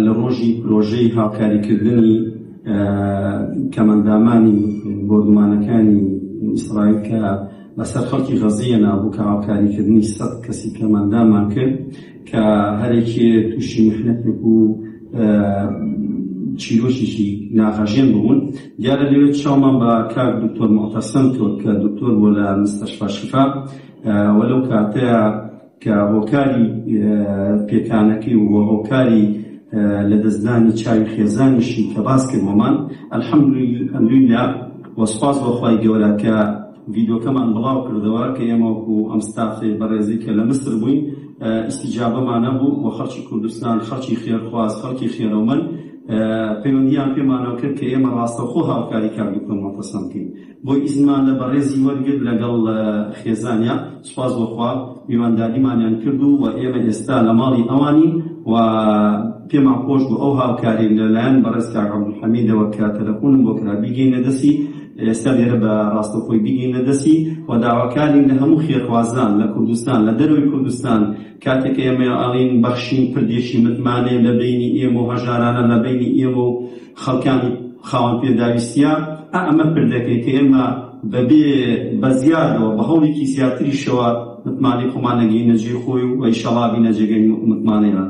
لە ڕۆژی پرۆژەی هاوکاریکردنی کەمئەندامانی بۆردومانەکانی ئیسرائیل کە بەسەر خەڵکی غەززەیە نابوو کە هاوکاریکردنی 100 کەسی کەمئەندامان کرد کە هەرێکێ تووشی میحنەتێک و چیرۆکێکی ناغەژێن ببوون. دیارە لەوێ چاومان بە کاک دکتۆر موعتەسەم کەوت کە دکتۆر بووە لە مستەشفا شیفا و لەو کاتەیە کە هۆکاری پێکانەکەی و هۆکاری لەدەستدانی چاوی خێزانیشی کە باس کرد بۆمان، الحمدللە و سوپاس بۆ خوای گەورە کە ڤیدۆکەمان بڵاو کردەوە کە ئێمە وەکو ئەم ستافەی بەڕێزی کە لە میسر بووین ئیستیجابەمان هەبوو و خەڵکی کوردستان خەڵکی خێرخواز خەڵکی خێرەومەند پەیوەندیان پێمانەوە کرد کە ئێمە ڕاستەوخۆ هاوکاری کاک دکتۆر موعتەسەم بکەین. بۆ ئیزنمان لە بەڕێزی وەرگرت لەگەڵ خێزانیا سوپاس بۆ خوا میوانداریمانیان کرد و وە ئێمە ئێستا لە ماڵی ئەوانین و پێمان خۆش بوو ئەو هاوکاریە لە لایەن بەڕێز کاک عەبدولحەمیدەوە کە تەلەفونم بۆ کرا بیگەینە دەستی ئێستا لێرە بە ڕاستەوخۆی بیگەینە دەستی و داواکارین لە هەموو خێرخوازان لە کوردستان لە دەرەوەی کوردستان کاتێک کە ئێمە ئەڵێین بەخشین پردێکی متمانەیە لە بەینی ئێمە و هەژارانە لە بەینی ئێمە و خەڵکانی خاوەن پێداویستیە، ئا ئەمە پردەکەی کە ئێمە بەبێ بە زیادەوە بە هەوڵێکی زیاتریشەوە متمانەی خۆمان ئەگەینە جێی خۆی و ئیشەڵا بینە جێگەی متمانەیان.